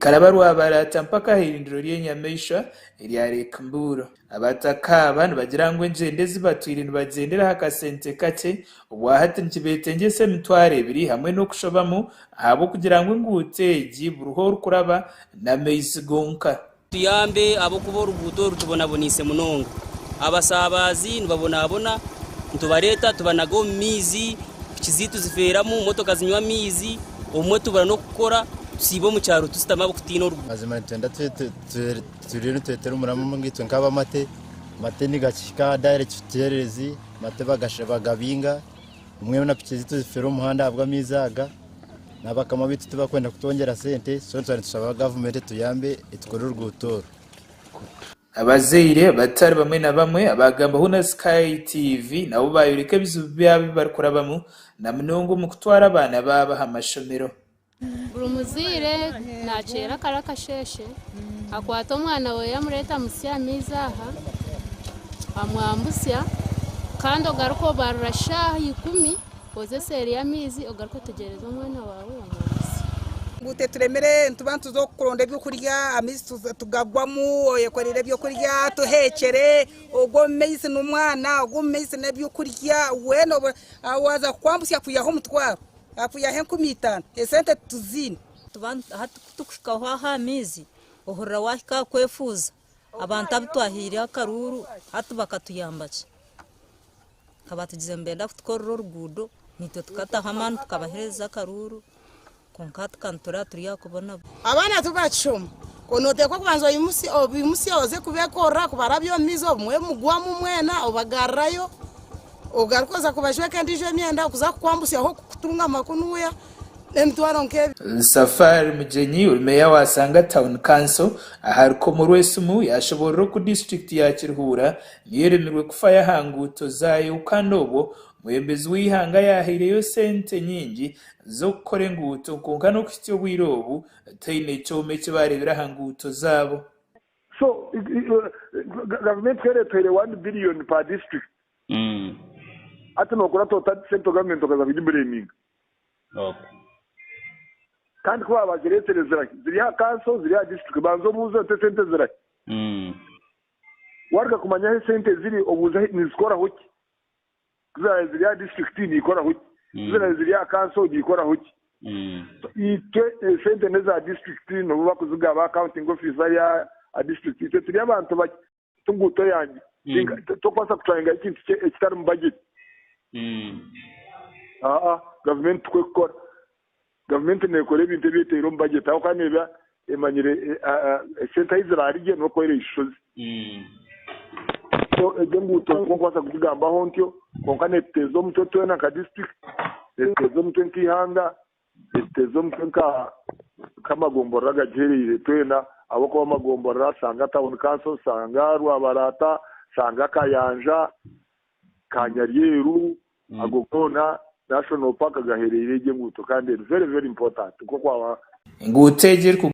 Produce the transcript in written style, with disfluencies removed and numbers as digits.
Karaba Rwabarata mpaka aha irindiro ry'enyamaishwa erya Lake Mburo. Abataka aba nibagira ngu engyendo ezi batwire nibagyendera aha kasente kakye obwahati nikibetengyesa emitwaro ebiri hamwe n'okushobamu ahabw'okugira ngu enguuto egi buriho orikuraba n'amaizi gonka. Tuyambe ahabw'okuba oruguuto oru rutubonaboneise munonga. Abasaabazi nibabonabona, nitubareeta tubanaga omu maizi, piki zaitu zifeeramu, motoka zinywa amaizi, obumwe tubura n'okukora, tusiiba omu kyaro tushutami ahabw'okutiina oruguuto. Mazima nitwenda turiyo nitwetera omurama omwe itwe nk'abamate, amate nigakihika aha direct tukyererezi, amate bagabinga, obumwe na piki zaitu zifeera omu muhanda ahabw'amaizi aga. N'abakama baitu tibakwenda kutwongyera sente, so nitwenda nitushaba gavumenti etuyambe etukorere oruguuto oru. Abazaire batari bamwe na bamwe abaagambaho na Sky TV nabo baayoreka ebizibu byabo ebi barikurabamu na munonga omu kutwara abaana baabo aha mashomero. Buri muzaire naakyera kare akasheeshe akwata omwana we amureeta amutsya aha maizi aha amwambutsya kandi ogaruka obarira shaaha ikumi Oze seeri y'amaizi ogaruke otegyereze omwana waawe omwambusye. Ngu teturemire nituba nituza kuronda ebyokurya amaizi tugagwamu oyekoreire ebyokurya tuhekyere ogwo omu maizi n'omwana ogwo omu maizi n'ebyokurya weena waaza kukwambusya akwihaho omutwaro akwihaho 5000 esente tituziine. Hati kutukuhikaho aha amaizi ohurira wahika aha kwefuuza abantu abu twahaire akaruuru hati bakatuyamba ki? Bakaba batugize nibenda kutukorera oruguudo naitwe tukataho amaani tukabaheereza akaruuru kwonka hati ka nitureeba turi aha kubonabona. Abaana tibakishoma noteekwa kubanza obaimutsye oze kubekorera kubarabya omu maizi obumwe mugwamu mwena obagarurayo ogaruke oza kubajweka endiijo emyenda okuza kukwambutsyaho kukutunga makunuya n'emitwaro nk'ebiri. Safari Mugyenyi ori Meeya wa Sanga Town Council aha rukomo rw'esimu yashoboorora oku disiturikiti ya Kiruhura niyo eremirwe kufayo aha nguuto zaayo kandi obwo omwebembezi w'eihanga yaahaireyo sente nyingi z'okukora enguuto kwonka n'okuhitsya obwire obu tihaine kyoma eki baareebire aha nguuto zaabo. So gavumenti ku ereetwire one billion per district hati nokurata ota central government okaza kugibureminga? Kandi ku baaba bazireetsire zirahi? Ziri aha kanso, ziri aha district? Banza obuuze oti esente zirahi? Waaruga kumanya ahu esente ziri, obuuze nizikoraho ki? Ku ziraabe ziri aha disiturikiti niikoraho ki? Ku ziraabe ziri aha kanso niikoraho ki? So itwe esente n'eza disiturikiti n'obu bakuzigaba accounting officer ya aha disiturikiti itwe turi abantu bakye. Ti nguuto yangye. Tokubaasa kuturahingayo ekintu ekitari mu bajeti. Aa, gavumenti tikwo ekukora. Gavumenti neekora ebintu ebi etaire omu bajeti ahabw'okuba neeba emanyire esente ahu ziraarigye n'oku eraishuze. So egyo enguuto nikwo nkubaasa kugigambaho ntyo kwonka neetuteeza omutwe twena nka disiturikiti, neetuteeza omutwe nk'eihanga, neetuteeza omutwe nka nk'amagomborora agagihereire twena ahabw'okuba amagomborora Sanga Town Council, Sanga Rwabarata, Sanga Kayanja, Kanyaryeru, ago goona National Park gahereire egyo enguuto kandi eri very very important nk'oku Enguuto egi erikugambwa.